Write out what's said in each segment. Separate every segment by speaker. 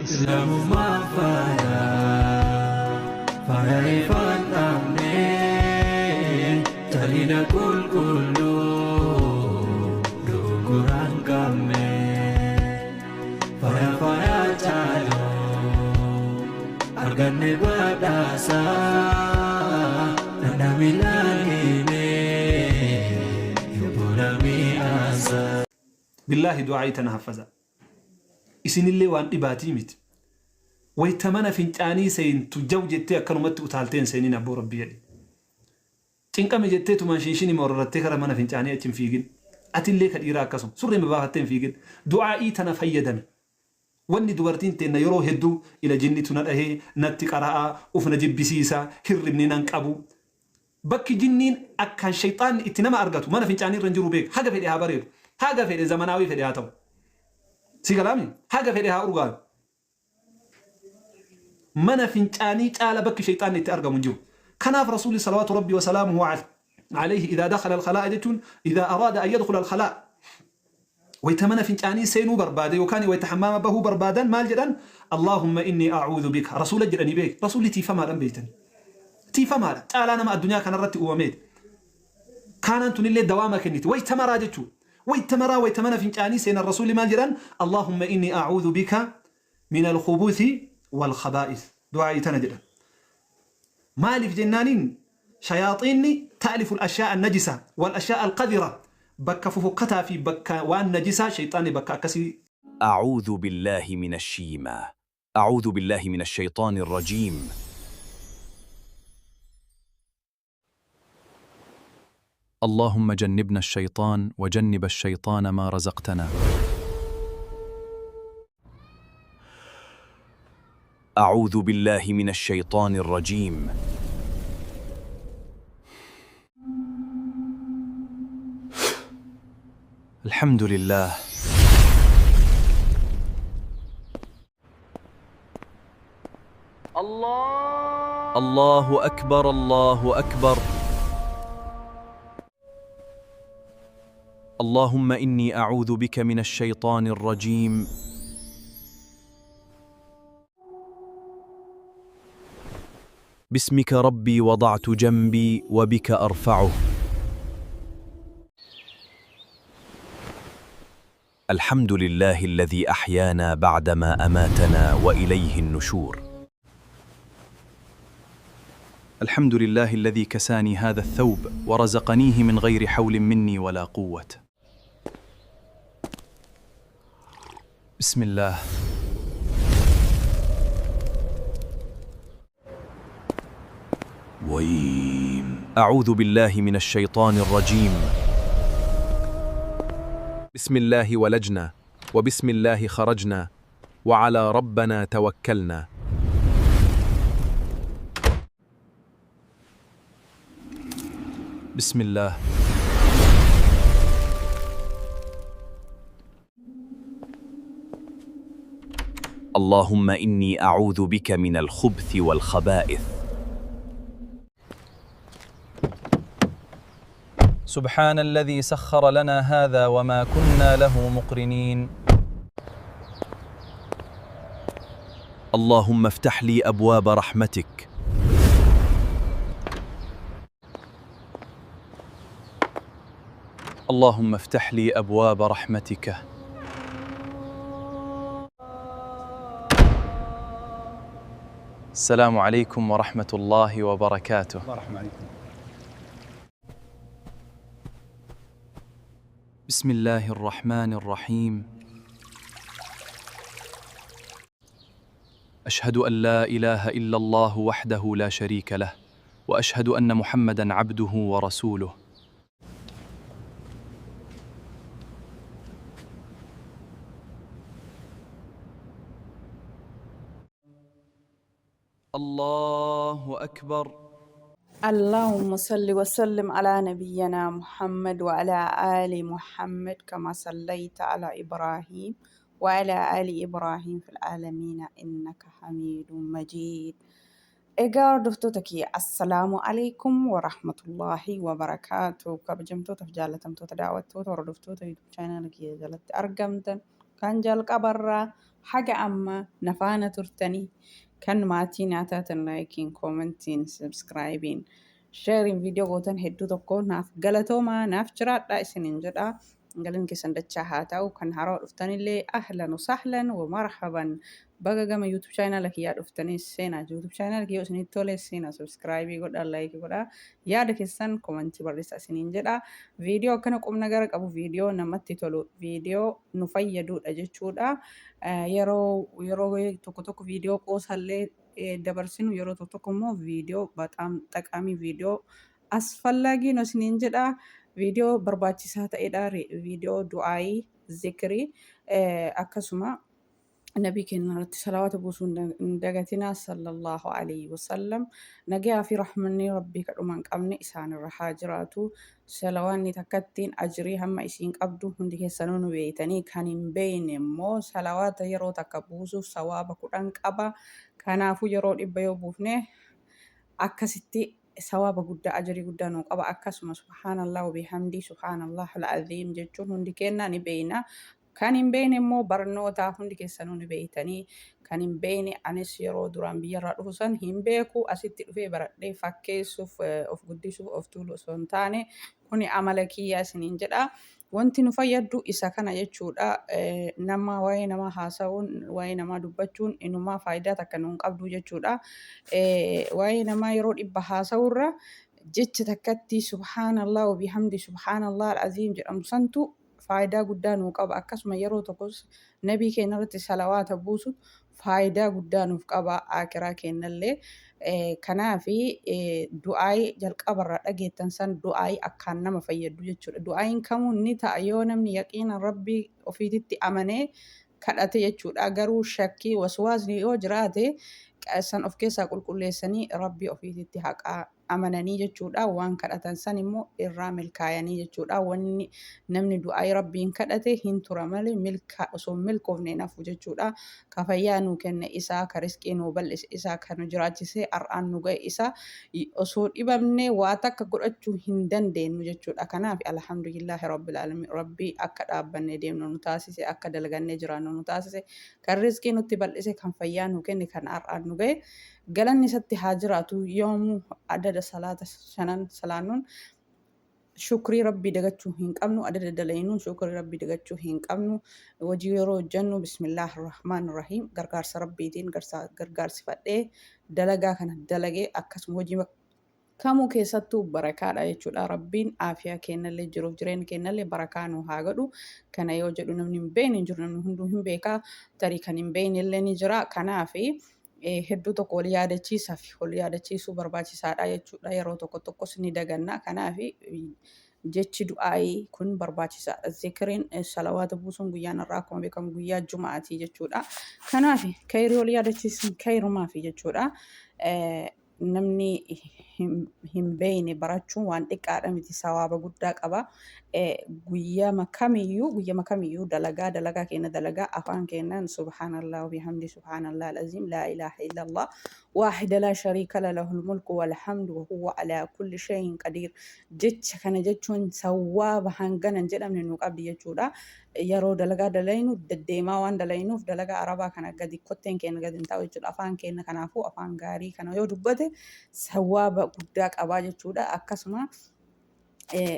Speaker 1: Islaamummaan faaya faaya ifaan dhabne jalina qulqulluu dogongoraan qabne faaya faaya caalu arganne badhaasa dhandhami laalime yobbona mi'aasa.
Speaker 2: Billaahi du'aa'ii tana haffaza. Isinillee waan dhibaatii miti. Wayta mana fincaanii seentu jaw jettee akkanumatti utaaltee hin seenin abboo Rabbii jedhi. Cinqame jettee tumaan shinshinima ororrattee kara mana fincaanii achi hin fiigin. Atillee ka dhiiraa akkasuma. Surreema baafattee hin fiigin. Du'aa'ii tana fayyadami. Wanni dubartiin teenna yeroo hedduu ila jinnitu na dhahee, natti qara'a, uf na jibbisiisa, hirribni nan qabu. Bakki jinniin akkaan sheyxaanni itti nama argatu mana fincaanii irra hin jiru beeki. Haga fedhe haa bareedu. Haga fedhe zamanaawii fedhe haa ta'u. Si galaami? Haga fedhe haa urgaayu. Mana fincaanii caala bakki sheyxaanni itti argamu hin jiru. Kanaaf Rasuulli salawaatu Rabbii wa salaamuhu alayhi idhaa dakhala al-khalaa'a jechuun idhaa araada an yadkhula al-khalaa' wayta mana fincaanii seenuu barbaade yookaan wayta hammaama bahuu barbaadan maal jedhan? Allaahumma innii a'uudhu bika. Rasuula jedhanii beek. Rasuulli tiifamaadhan beeytani. Tiifamaadha. Caalaa nama addunyaa kanarratti uumameeti. Kaanaan tunillee dawaama kenniti. Wayta maraa jechuudha. Wayta maraa wayta mana fincaanii seenan Rasuulli maal jedhan? Allaahumma innii a'uudhu bika min al-khubuthi wal khabaa'ith. Du'aa'ii tana jedhan. Maaliif jennaaniin shayaaxiinni ta'lifu al-ashyaa an-najisa wal ashyaa al-qadira bakka fofokkataa fi bakka waan najisaa shayxaanni bakka akkasii
Speaker 3: أعوذ بالله من الشيمة أعوذ بالله من الشيطان الرجيم.
Speaker 4: اللهم جنبنا الشيطان وجنب الشيطان ما رزقتنا.
Speaker 3: أعوذ بالله من الشيطان الرجيم.
Speaker 4: الحمد لله. الله أكبر الله أكبر. اللهم إني أعوذ بك من الشيطان الرجيم. باسمك ربي وضعت جنبي وبك أرفعه.
Speaker 3: الحمد لله الذي أحيانا بعدما أماتنا وإليه النشور.
Speaker 4: الحمد لله الذي كساني هذا الثوب ورزقنيه من غير حول مني ولا قوة. بسم الله.
Speaker 3: ويم.
Speaker 4: أعوذ بالله من الشيطان الرجيم. بسم الله ولجنا وبسم الله خرجنا وعلى ربنا توكلنا. بسم الله.
Speaker 3: اللهم إني أعوذ بك من الخبث والخبائث.
Speaker 4: سبحان الذي سخر لنا هذا وما كنا له مقرنين.
Speaker 3: اللهم افتح لي أبواب رحمتك.
Speaker 4: اللهم افتح لي أبواب رحمتك. السلام عليكم ورحمة الله وبركاته.
Speaker 5: الله عليكم.
Speaker 4: بسم الله الرحمن الرحيم. أشهد أن لا إله إلا الله وحده لا شريك له، وأشهد أن محمدا عبده ورسوله. الله أكبر.
Speaker 6: اللهم صل وسلم على نبينا محمد وعلى آل محمد كما صليت على إبراهيم وعلى آل إبراهيم في العالمين إنك حميد مجيد. Egaa hordoftoota kiyya, assalaamu alaikum warahmatullaahi wabarakaatu. Kabajamtootaaf jaalatamtoota daawwattoota hordoftoota YouTube channel kiyya jalatti argamtan, kan jalqabarraa Haga amma na faana turtanii kan maatii naa taatan likeiin, commentiin, subscribeiin, shareiin viidiyoo gootan hedduu tokko naaf galatoomaa, naaf jiraadhaa isiniin jedha. Galanni keessan dachaa haa ta'u. Kan haarawaa dhuftanillee أهلا وسهلا ومرحبا, baga gama YouTube channela kiyyaa dhuftanii seenaa. YouTube channela kiyyaa isinitti tole seenaa, subscribe godhaa, like godhaa, yaada keessan commentii barreessaa isiniin jedha. Viidiyoo akkana qubna gara qabu, viidiyoo namatti tolu, viidiyoo nu fayyadudha jechuudha. Yeroo yeroo tokko tokko viidiyoo qoosallee dabarsinu, yeroo tokko tokko immoo viidiyoo በጣም ጠቃሚ viidiyoo አስፈላጊ ነው isiniin jedha. Viidiyoo barbaachisaa ta'edha. Viidiyoo du'aayii, zikrii, akkasuma nabii keenya irratti salawaata buusuu hin dagatinaa, صلى الله عليه وسلم. Nagayaa fi rahmanni rabbii kadhuma hin qabne isaanirra haa jiraatu. Salawaanni takkattiin ajrii hamma isiin qabdu hundi keessanuu nu beeytanii, kan hin beeyne immoo salawaata yeroo takka buusuuf sawaaba 10 qaba. Kanaafuu yeroo 100 yoo buufne akkasitti sawaaba guddaa, ajrii guddaa nuu qaba. Akkasuma سبحان الله وبحمده سبحان الله العظيم jechuun hundi keenna ni beeyna. Kan hin beekne immoo barnoota hundi keessanuu ni beeytanii. Kan hin beekne, anis yeroo duraan biyyarraa dhufu san hin beeku, asitti dhufee baradhee. Fakkeessuuf, of guddisuuf, of tuulu osoo hin taane, kuni amala kiyyaa isiniin jedha. Wanti nu fayyaddu isa kana jechuudha. Nama waa'ee namaa haasa'uun, waa'ee namaa dubbachuun inumaa faayidaa takka nuun qabdu jechuudha. Waa'ee namaa yeroo 100 haasa'urra jecha takkatti سبحان الله وبحمده سبحان الله العظيم jedhamu santu faayidaa guddaa nuu qaba. Akkasuma yeroo tokkos nabii keenya irratti salawaata buusu faayidaa guddaa nuuf qaba akiraa keenyallee. Kanaafi du'aayii jalqabarraa dhageettan san, du'aayii akkaan nama fayyaddu jechuudha. Du'aayiin kamuu ni ta'a yoo namni yaqiina rabbii ofiititti amanee kadhate jechuudha. Garuu shakkii, waswaasni yoo jiraate, san of keessaa qulqulleessanii rabbii ofiititti haqaa amananii jechuudha. Waan kadhatan san immoo irraa milkaayanii jechuudha. Wanni namni du'aayii rabbiin kadhate hin tura malee milka osoo hin milkoofne hin hafu jechuudha. Ka fayyaa nuu kenne isaa, ka riskii nuu bal'ise isaa, ka nu jiraachise har'aan nu ga'e isaa, osoo dhibamne waa takka godhachuu hin dandeenyu jechuudha. Kanaaf الحمد لله رب العالمين, rabbii akka dhaabbannee deemnu nu taasise, akka dalagannee jiraannu nu taasise, kan riskii nutti bal'ise, kan fayyaa nuu kenne, kan har'aan nu ga'e, galanni isatti haa jiraatu. Yoomuu adada salaata shanan salaannuun shukrii rabbii dagachuu hin qabnu, adada dalaynuun shukrii rabbii dagachuu hin qabnu. Hojii yeroo hojjennu بسم الله الرحمن الرحيم, gargaarsa rabbiitiin gargaarsifadhee dalagaa kana dalagee, akkasuma hojii kamuu keessattuu barakaadha jechuudha. Rabbiin aafiyaa kennallee, jiruuf jireenya kennallee barakaa nu haa godhu. Kana yoo jedhu namni hin beekne hin jiru, namni hunduu hin beekaa, tarii kan hin beekne illee ni jira. Kanaafi hedduu tokko wal yaadachiisaa fi wal yaadachiisuu barbaachisaadha jechuudha. Yeroo tokko tokkos ni daganna. Kanaafi jechi du'aayii kun barbaachisaadha. Zikiriin, salawaata buusuun, guyyaan irraa akkuma beekamu guyyaa juma'aati jechuudha. Kanaaf kayrii wal yaadachiisuun kayrumaaf jechuudha. Namni hin beekne barachuun waan xiqqaadha miti, sawaaba guddaa qaba. Guyyama kamiyyuu dalagaa dalagaa keenya dalagaa afaan keenyaan سبحان الله وبحمده سبحان الله العظيم لا إله إلا الله وحده لا شريك له له الملك والحمد وهو على كل شيء قدير, jecha kana jechuun sawaaba hangana hin jedhamne nu qabdi jechuudha. Yeroo dalagaa dalaynu deddeemaa waan dalaynuuf, dalagaa arabaa kana gadi kotteen keenya gadi hin taa'u jechuudha. Afaan keenya kanaafuu afaan gaarii kana yoo dubbate sawaaba guddaa qabaa jechuudha. Akkasuma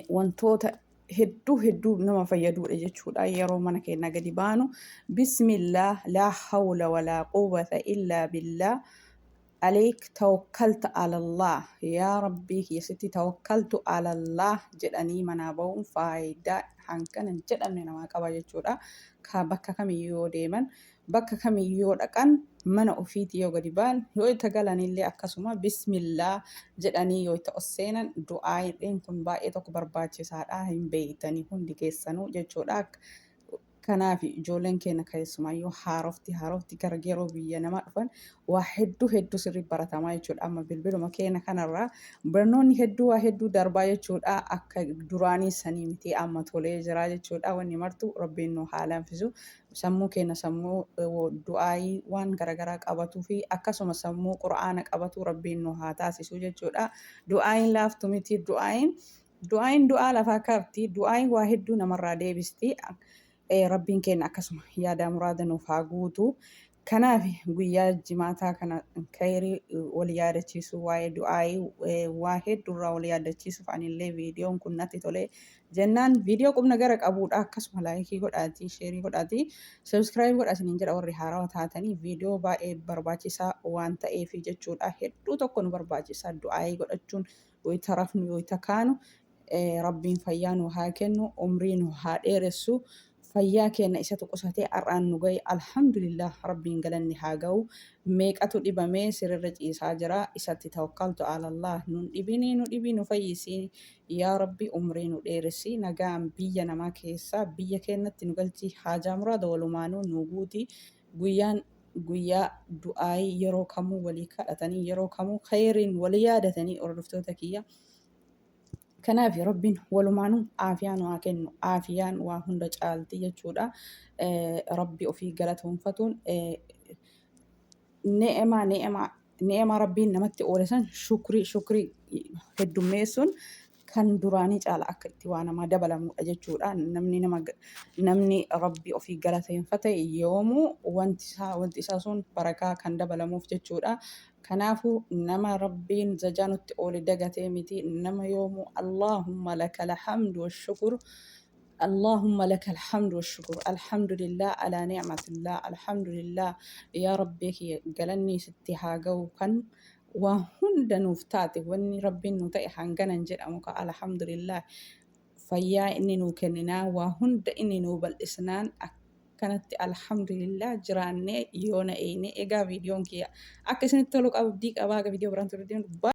Speaker 6: wantoota hedduu hedduu nama fayyadudha jechuudha. Yeroo mana keenya gadi baanu بسم الله لا حول ولا قوة إلا بالله عليك توكلت على الله, yaa rabbii kiyya sitti توكلت على الله jedhanii manaa bahuun faayidaa hangana hin jedhamne namaa qaba jechuudha. Ka bakka kamiyyuu yoo deeman, bakka kamiyyuu yoo dhaqan, mana ofiitii yoo gadi ba'an, yoo itti galanillee akkasuma بسم الله jedhanii yoo itti ol seenan, du'aayiin kun baay'ee tokko barbaachisaadha, hin beeytanii hundi keessanuu jechuudha. Kanaaf ijoolleen keenya keessumaayyuu haarofti haarofti gara yeroo biyya namaa dhufan waa hedduu hedduu sirrii baratamaa jechuudha. Amma bilbiluma keenya kanarraa barnoonni hedduu waa hedduu darbaa jechuudha. Akka duraanii sanii miti, amma tolee jira jechuudha. Wanni martu rabbiin nu haa laaffisu. Sammuu keenya sammuu du'aayii waan garaagaraa qabatuu fi akkasuma sammuu qura'aana qabatu rabbiin nu haa taasisu jechuudha. Du'aayiin laaftu miti, du'aayiin du'aa lafaa kaafti. Du'aayiin waa hedduu namarraa deebisti. Rabbiin keenya akkasuma yaada muraada nuuf haa guutu. Kanaaf guyyaa jimaataa kana khayrii wal yaadachiisu, waa'ee du'aayii waa hedduurraa wal yaadachiisuuf anillee viidiyoon kun natti tole jennaan viidiyoo qubna gara qabuudha. Akkasuma like godhaatii, share godhaatii, subscribe godhaa isiniin jedha. Warri haarawaa taatanii viidiyoo baay'ee barbaachisaa waan ta'eef jechuudha. Hedduu tokko nu barbaachisa du'aayii godhachuun wayita rafnu, wayita kaanu. Rabbiin fayyaa nu haa kennu, umrii nu haa dheeressu. Fayyaa keenya isatu qusatee har'aan nu gahe, alhamdulillah, Rabbiin galanni haa ga'u. Meeqatu dhibamee sirrirra ciisaa jira. Isatti tawakkaltu alallah. Nun dhibinii, nu dhibii, nu fayyisii yaa Rabbi. Umrii nu dheeressi, nagaan biyya namaa keessaa biyya keenyatti nu galchi, haajaa muraada walumaanuu nu guuti. Guyyaan guyyaa du'aayii yeroo kamuu walii kadhatanii, yeroo kamuu khayriin walii yaadatanii, hordoftoota kiyya. Kanaaf Rabbiin walumaanuu aafiyaa nu haa kennu. Aafiyaan waa hunda caalti jechuudha. Rabbi ofii galatoonfatuun ne'emaa Rabbiin namatti oole san shukrii heddummeessuun kan duraanii caala akka itti waa namaa dabalamudha jechuudha. Namni Rabbi ofii galateeffate yoomuu wanti isaa sun barakaa kan dabalamuuf jechuudha. Kanaafuu nama Rabbiin zajaa nutti oole dagatee miti, nama yoomuu اللهم لك الحمد والشكر، اللهم لك الحمد والشكر، الحمد لله على نعمة الله، الحمد لله يا ربي galanni sitti haa ga'u kan waa hunda nuuf taate. Wanni Rabbiin nu ta'e hanganan jedhamu ka alhamdulillah. Fayyaa inni nuu kenninaa, waa hunda inni nuu bal'isnaan, akkanatti alhamdulillah jiraannee yoona eeyne. Egaa viidiyoon kiyya akka isinitti tolu qabdii qabaa. Viidiyoo biraan ture.